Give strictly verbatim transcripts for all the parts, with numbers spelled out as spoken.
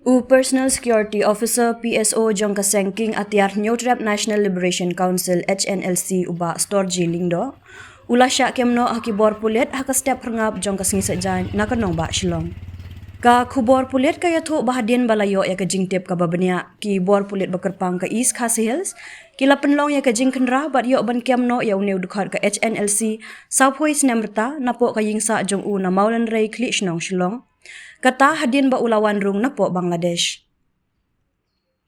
U Personal Security Officer, P S O, jong ka seng King Atiar Hynñiewtrep National Liberation Council, H N L C, u Bah Storji Lyngdoh, u la shah kem noh ha ki bor pulit ha ka step phyrngap jong ka sngi Saitjaiñ na ka nongbah Shillong. Ka khubor pulit ka ïathuh ba hadien ba la ïoh ïa ka jingtip kaba bniah, ki bor pulit ba kyrpang ka East Khasi Hills ki la pynlong ïa ka jingkhynra bad ïoh ban kem noh ïa une u dkhot ka H N L C, sawphew snem rta, napoh ka ïingsah jong u na Mawlynrei Khliehshnong, Shillong. Kata hadien ba u la wan rung napoh Bangladesh.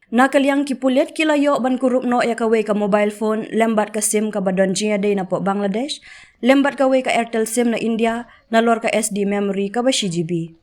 Na ka liang ki pulit, ki la ïoh ban kurup noh ïa kawei ka mobile phone lem bad ka sim kaba don jingïadei napoh Bangladesh, lem bad kawei ka Airtel sim na India, nalor ka S D memory kaba shi G B.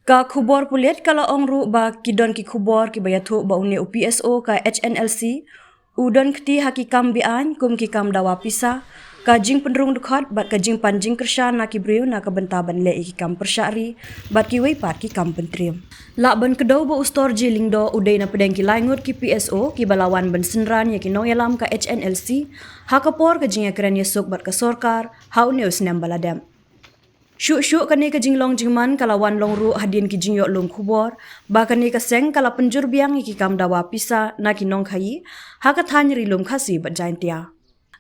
Ka khubor pulit ka la ong ruh ba ki don ki khubor kiba ïathuh ba une u P S O ka H N L C u don kti ha ki kam be-aiñ, kum ki kam dawa pisa, ka jingpynrung dkhot bad ka jingpan jingkyrshan na ki briew na ka bynta ban leh ïa ki kam pyrshah ri bad kiwei pat ki kam pyntriem. Lah ban kdew ba u Storji Lyngdoh u dei na pdeng ki lai ngut ki P S O kiba la wan ban synran ïa ki nongïalam ka H N L C ha ka por ka jingïakren ïasuk bad ka sorkar ha une u snem ba la dep. Shuh shuh kane ka jinglong jingman ka la wan long ruh hadien ki jingïoh lum khubor ba kane ka seng ka la pynjur biang ïa ki kam dawa pisa na ki nongkhaïi ha ka thaiñ Ri Lum Khasi bad Jaintia.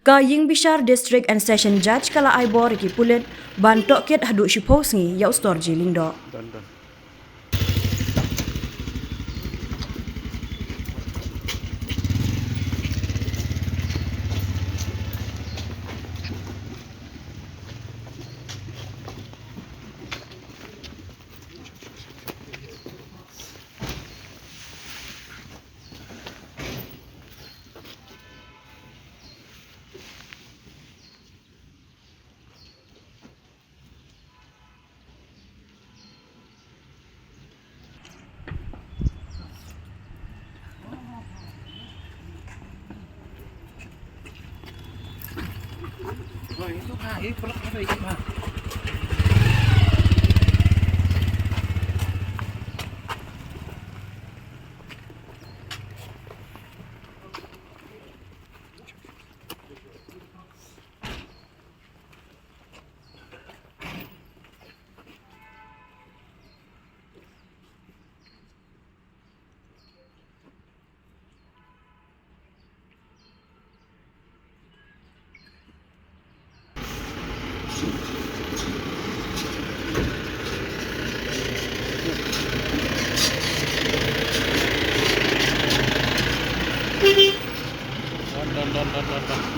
Ka ïing bishar District and Session Judge ka la ai bor ïa ki pulit ban tohkit haduh shiphew sngi ïa u Storji Lyngdoh.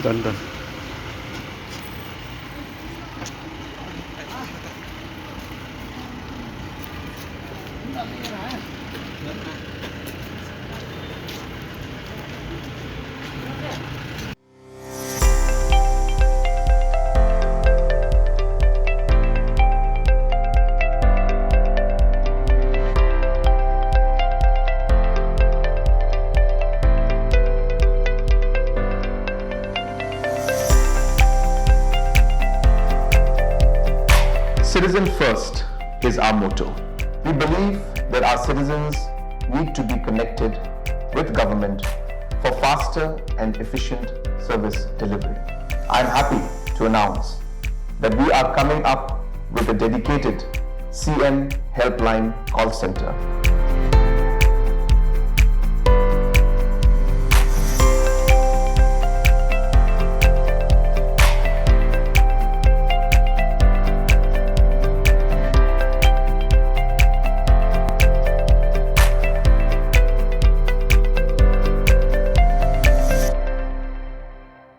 Done, done. Citizen first is our motto. We believe that our citizens need to be connected with government for faster and efficient service delivery. I am happy to announce that we are coming up with a dedicated C M Helpline call center.